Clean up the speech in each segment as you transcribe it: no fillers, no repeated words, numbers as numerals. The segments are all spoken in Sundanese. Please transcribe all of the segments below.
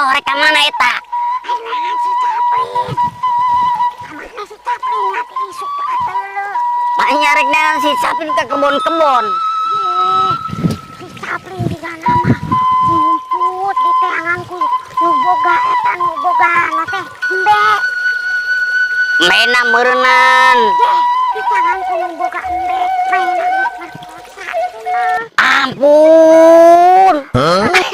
Itoh rek ka mana eta? Aing neangan si Caplin. Kamana si Caplin nanti isuk teu kateleu. Maknya rek neangan si Caplin ke kebon-kebon. Ye, si Caplin juga nama ngumput di teangan ku nu boga eta, nu boga na teh embe. Mena meureunnan. Ye, di tangan ku nu boga embe, mainan geus merkosa cenah. Ampun.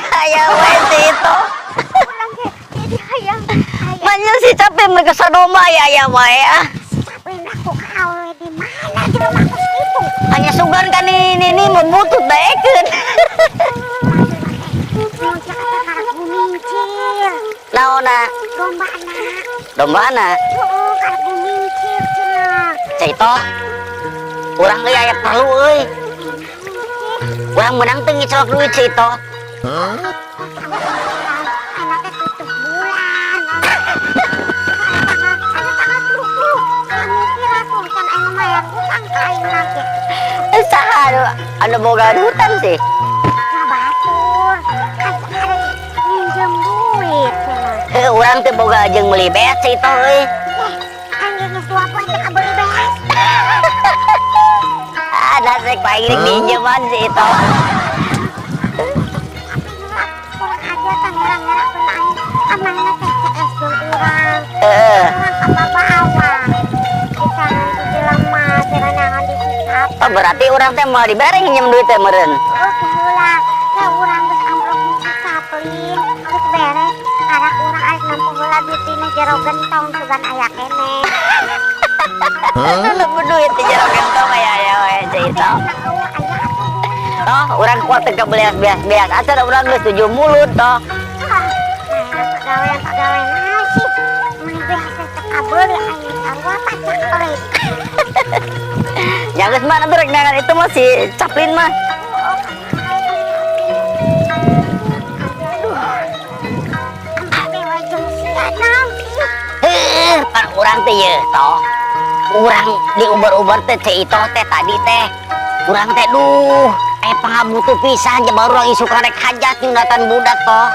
Aya we si itu. Urang ge jadi hayang hayang Maknya si Caplin mereka domba ya aya wae ah. Si Caplin aku ka awewe di mana jelema kos kitu? Hanya sugan kan ini mau butut daekeun. Mun cek eta karak gumincir. Naonna? Dombana. Dombana? Heeh, karak gumincir cenah. Cai Toh. Urang euy aya perlu euy. Urang meunang teu ngicolok duit, Cai Toh? Anaknya tutup bulan. Aya tanggal 30. Kamu kira tuh can anu mayar hutang ka aing lagi. Eh, saha anu boga hutang sih? Nah, batur. Kan ari minjem duit cenah. Heuh, urang teh boga jeung meuli beas, Cai Toh euy. Eh, aing geus 2 poe teh kabeuli beas. Ah, dasek paling rek minjeman si Itoh. Tapi heula kurang aja tah ngera-ngerakeun aing. Amanna teh CS jeung urang. Urang kababawa. Di tangan ku jelema cenah neangan di sikap. Oh, berarti urang teh mau dibere nginjem duit teh meureun. Oke heula, ke urang geus amplop si Caplin, geus beres. Karak urang arek nempo heula duit dina jero gentong, sugan aya keneh. Nempo duit di jero gentong aya aya we, Cai Itoh. Nah, eueuh aya atuh duit. Toh, urang kuat teh kabeuli beas-beas. Acan urang geus tujuh mulut toh. Ah, nah, pagawean pagawean naon sih? Meuni beas teh teu kabeuli aing sarua pacak. Ya geus mana tuh rek neangan itu mah si Caplin mah. Oh, kamana eta si Caplin? Aduh. Ampe we jeung sia naon sih? Heuh, pan urang teh ye toh. Urang diubar-ubar teh Cai Itoh teh tadi teh. Urang teh duh, eh pangabutuh pisan je baru urang isuk rek hajat nyunatan budak toh.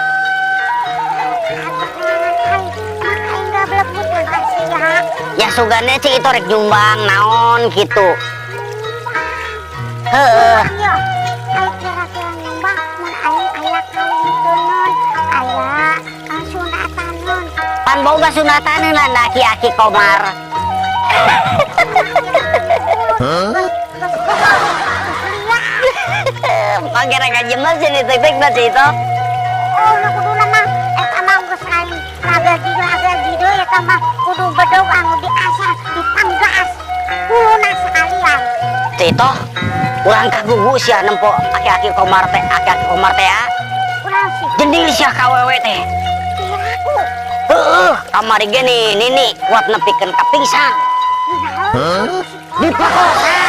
Atuh neangan aing, mah aing gablek hutang ka sia. Ya sugane Cai Itoh rek nyumbang naon gitu. Heeh. Iya, aing kira-kira nyumbang mun aing aya kawinkeun, aya sunataneun. Pan boga sunataneun aki-aki Komar. Geus geus liat. Pangeran ngajemes ini tek-tek na Cai Itoh. Oh, nu kuduna mah eta mah geus lain lagaji lagaji deui, eta mah kudu bedog anu diasah, dipanggas huluna sekalian. Cai Itoh, urang kagugu sia nempo aki-aki Komar teh, aki-aki Komar teh ah. Kunaon sih? Jendil sia ka awewe teh. Piraku. Heeh, kamari ge nih nini kuat nepikeun ka pingsan. Naon? Diperkosa.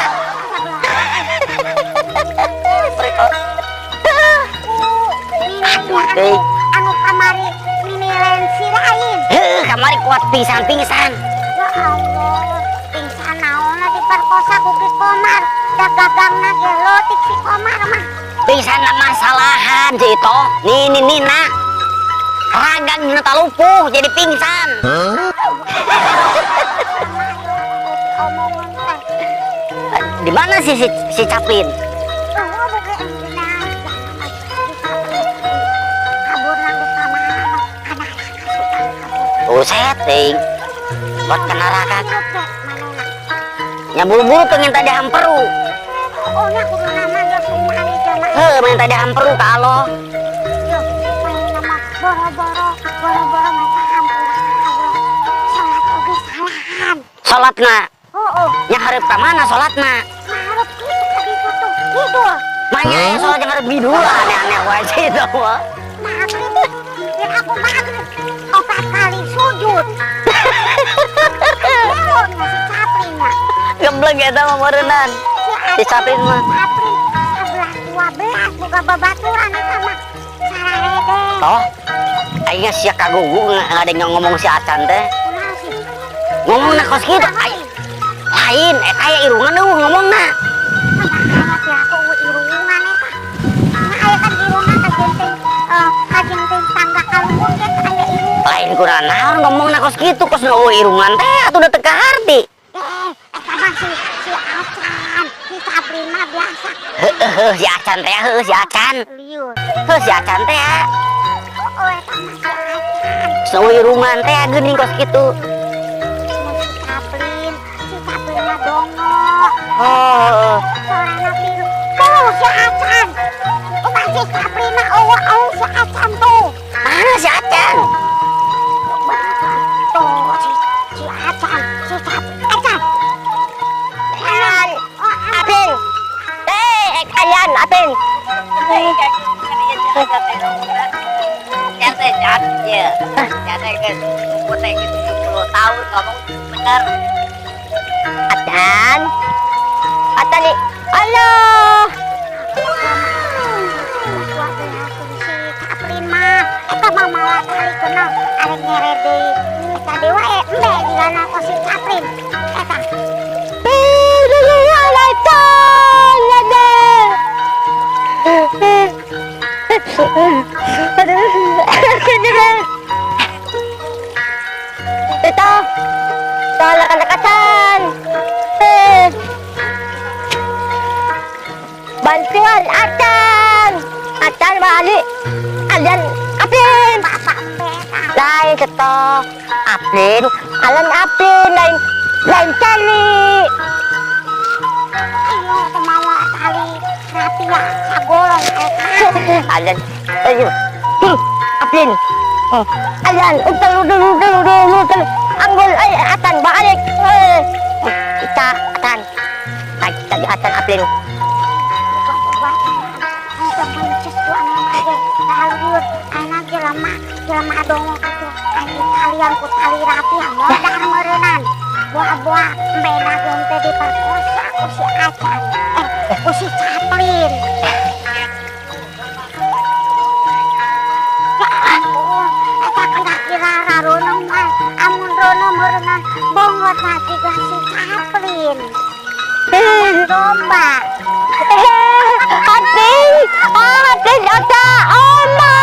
Nini Aduh, anu euy. Anu kamari nini lain si lain. Heuh, kamari kuat pingsan-pingsan. Ya Allah, pingsan naonna diperkosa ku Ki Komar. Da gagangna ge leutik si Komar mah. Pingsan masalahan Cai Itoh. Nini nina. Ragang dina talupuh jadi pingsan. Omongan teh. Di mana sih si Caplin? Oh, bukan dina. Kabur nang geus ka mana mah? Ka neraka sudah kabur. Buset, ting. Buat ke neraka. Hirup teh manehna. Nya buru-buru pengen tadi hamperu. Oh, nya kudu nama geus kumani jelema. Heuh, pengen tadi hamperu ka Allah. Yo, manehna mah boro-boro boro-boro mata hampura ka Allah. Salat oge salahan. Salatna. Heeh. Nya hareup ka mana salatna? Ngarep kitu ka ditu tuh, kidul. Manya aya salat jeung hareup kidul, aneh-aneh wae sih itu mah. Maghrib, biar aku maghrib opat kali sujud. Belum si Caplin ya. Geblek eta mah meureunnan. Si Caplin mah. Caplin 11 12 buka babaturan eta mah. Sararede. Toh, aing sia kagugu ngadeng ngomong si Acan teh. Kunaon sih? Ngomongna kos kitu aing. Lain, eta aya irungan eueuh ngomongna. Aya teh aku irungan eta. Nah, aya kan irungan kajenteng, kajenteng tangga kaluhur ge. Lain kurang naon ngomongna kos kitu, kos nu euweuh irungan teh atuh da teu kaharti. Eh, eta mah si Acan, si Chaplin mah biasa. Heuh, si Acan teh, heuh, si Acan. Liur. Heuh, si Acan teh. Oh, eta mah si Acan. Nu euweuh irungan teh geuning kos kitu. Mun si Chaplin, si Chaplin mah dongo. Oh. Sorana biru. Tuh si Acan. Oh, si Chaplin mah euweuh, euweuh si Acan tuh. Mana si Acan? Tuh si Acan, si Chaplin. Acan. Acan. Oh, Apin. Eh, kalian Apin. Ya teh Jan, ya. Ya teh geus umur teh geus 70 tahun ngomong bener. Acan. Acan nih. Alah. Si Chaplin mah eta mah mawa tali kenal arek nyere deui. Eta deui wae embe jigana kos si Chaplin. Eta. Aduh. Ito. Tolak acan. Eh. Bantuan Acan. Acan balik. Alian Apin. Bapak embe eta. Lain keto. Apin. Alan Apin. Lain lain tali. Ayo teh mawa tali rapia sagolong eta. Alan. Ayo. Apin. Oh. Ayan, utal utal utal utal utal. Anggol ay atan balik. Eh. Kita atan. Tadi tadi atan Apin. Untuk buncis ku anu ge laluhur ayeuna jelema jelema dongo kitu aya talian ku tali rapia modar meureunnan. Boa-boa embena ge teh diperkosa ku si Acan. Eh, ku si Chaplin. Ya ampun, eta kira-kira rarono mah amun rono meureunnan bonggotna jiga si Chaplin. Domba. Apin. Apin ata. Oh.